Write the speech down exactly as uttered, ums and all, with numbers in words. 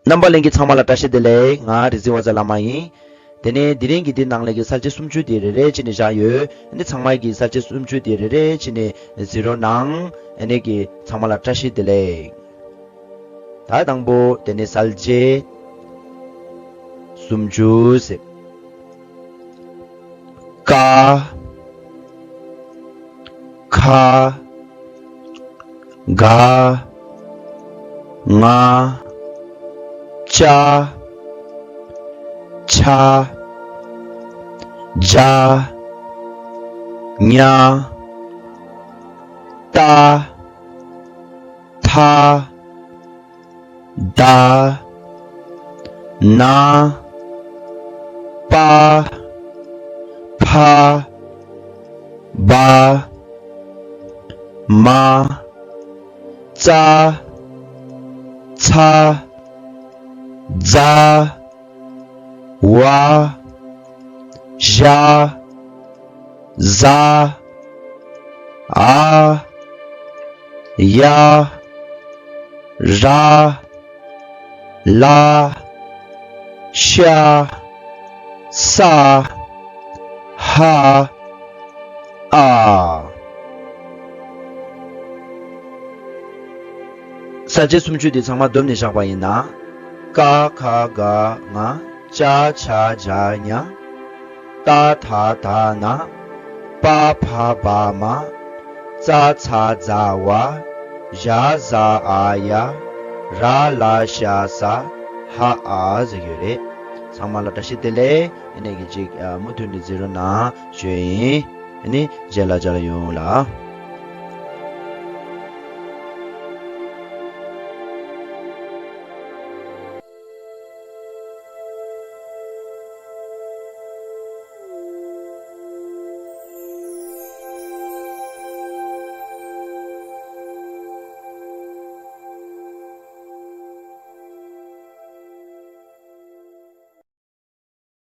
རྣམ་པ་ལྷན་རྒྱས་ཚང་མ་ལ་བཀྲ་ཤིས་བདེ་ལེགས། ང་རིག་འཛིན་བ་ཚ་བླ་མ་ཡིན། དེ་ནས་དེ་རིང་གི་འདི་ནང་ལས་ཀྱི་གསལ་བྱེད་སུམ་ཅུ་དེ་རེ་རེ་བྱས་ནས་བཞག་ཡོད། ཨ་ནི་ཚང་མ་གིས་གསལ་བྱེད་སུམ་ཅུ་དེ་རེ་རེ་བྱས་ནས་གཟིགས་རོགས་གནང་། ཨ་ནི་གི་ཚང་མ་ལ་བཀྲ་ཤིས་བདེ་ལེགས། ད་དང་པོ་དེ་ནས་གསལ་བྱེད་སུམ་ཅུ་ཟེར། ཀ་ཁ་ག་ང་ཅ་ཆ་ཇ་ཉ་ཏ་ཐ་ད་ན་པ་ཕ་བ་མ་ཙ་ཚ་ཛ་ཝ་ཞ་ཟ་ཨ་ཡ་ར་ལ་ཤ་ས་ཧ་ཨ། གསལ་བྱེད་སུམ་ཅུ་དེ་ཚང་མ་བསྡོམས་ནས་བཞག་པ་ཡིན་ན། ཀ་ཁ་ག་ང་། ཅ་ཆ་ཇ་ཉ། ཏ་ཐ་ད་ན། པ་ཕ་བ་མ། ཙ་ཚ་ཛ་ཝ། ཞ་ཟ་ཨ་ཡ། ར་ལ་ཤ་ས། ཧ་ཨ་ཟེར་གྱི་ཡོད་རེད། ཚང་མ་ལ་བཀྲ་ཤིས་བདེ་ལེགས། ཨ་ནི་གི་ཅིག་མུ་མཐུད་ནས་གཟིགས་རོགས་གནང་ཞུ་ཡིན། ཨ་ནི་རྗེས་ལ་མཇལ་ཡོང་ལ།